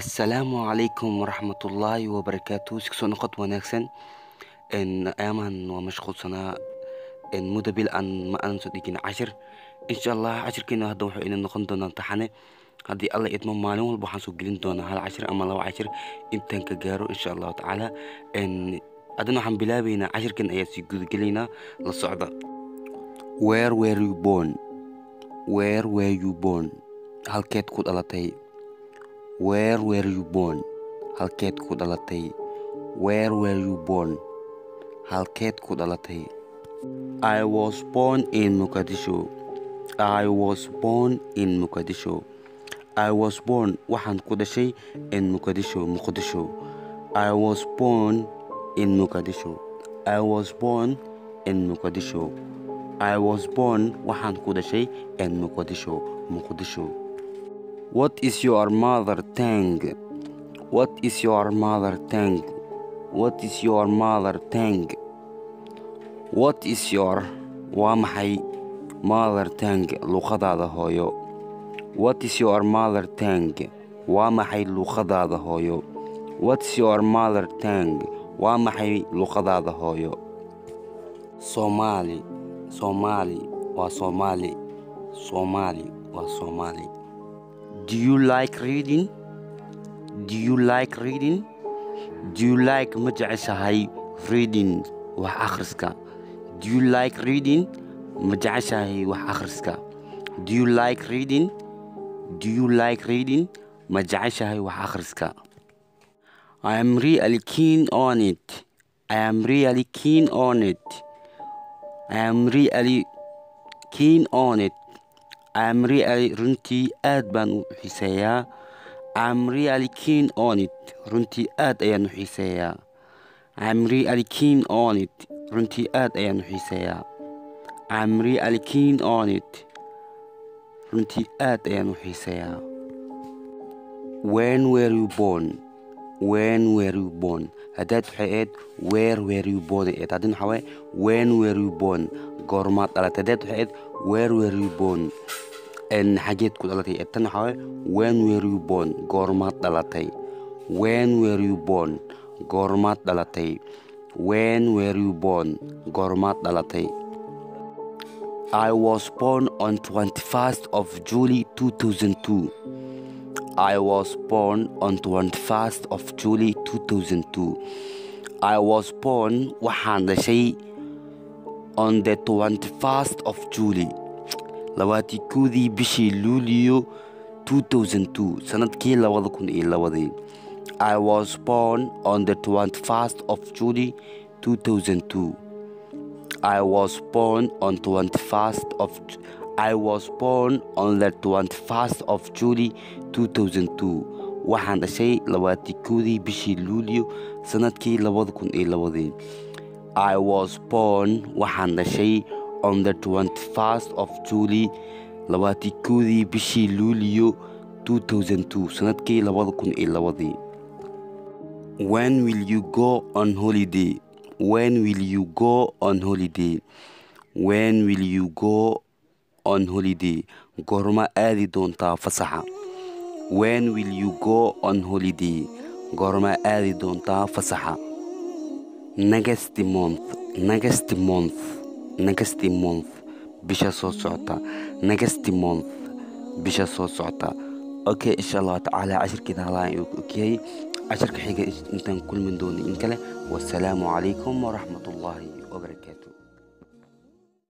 Assalaamu calaykum waraxmatullaahi wabarakaatu. Isku soo noqod wanaagsan. Ayaamahan waa mashquulsanaa, muddo bil aan ma aanan soo dhigin cashir. Insha Allah cashirkeena hadda wuxuu ina noqon doonaa taxane. Haddii Alla idmo, maalin walba waxaan soo gelin doonaa hal cashir ama laba cashir intaan ka gaaro, insha Allahu tacaala. Haddana waxaan bilaabeynaa cashirkan ayaa sii gudagelaynaa, la socda. Where were you born? Where were you born? Halkeed ku dhalatay? Where were you born? Halkeed ku dhalatay? Where were you born? Halkeed ku dhalatay? I was born in Mogadishu. I was born in Mogadishu. I was born, waxaan ku dhashay, in Mogadishu, Muqdisho. I was born in Mogadishu. I was born in Mogadishu. I was born, waxaan ku dhashay, in Mogadishu, Muqdisho. What is your mother tongue? What is your mother tongue? What is your mother tongue? What is your, waa maxay, mother tongue, luqadaada hooyo? What is your mother tongue? Waa maxay luqadaada hooyo? What's your mother tongue? Waa maxay luqadaada hooyo? Somali. Somali waa Soomaali. Somali waa Soomaali. Do you like reading? Do you like reading? Do you like, ma jeceshahay, reading, wax akhriska? Do you like reading? Ma jeceshahay wax akhriska? Do you like reading? Do you like reading? Ma jeceshahay wax akhriska? I am really keen on it. I am really keen on it. I am really keen on it. I am really, runtii aad baan u xiiseeyaa. I am really keen on it. Runtii aad ayaan u xiiseeyaa. I am really keen on it. Runtii aad ayaan u xiiseeyaa. I am really keen on it. Runtii aad ayaan u xiiseeyaa. When were you born? When were you born? Haddaad waxay ahayd "Where were you born?" ahayd. Haddana waxaa waaye "When were you born?" Goormaad dhalatay? Haddaad waxay ahayd "Where were you born?" Xageed ku dhalatay? Tan waxaa waaye "When were you born?" Goormaad dhalatay? When were you born? Goormaad dhalatay? When were you born? Goormaad dhalatay? I was born on 21st of July 2002. I was born on 21st of July 2002. I was born, waxaan dhashay, on the 21st of July, 21-dii bishii Luulyo, 2002, sanadkii 2002-dii. I was born on the 21st of July 2002. I was born on 21st of I was born on the 21st of July 2002. Waxaan dhashay 21-dii bishii Luulyo sanadkii 2002-dii. I was born, waxaan dhashay, on the 21st of July, 21-dii bishii Luulyo, 2002, sanadkii 2002-dii. When will you go on holiday? When will you go on holiday? When will you go on holiday? Goorma aadi doontaa fasaxa? When will you go on holiday? Goorma aadi doontaa fasaxa? Next month. Next month. Next month, bisha soo socota. Next month, bisha soo socota. Okay, insha Allah tacaala cashirkeena halaan ayuu ku ogyahay. Cashirka xiga intaan kulmi doono in kale, wasalaamu calaykum waraxmatullaahi wabarakaatu.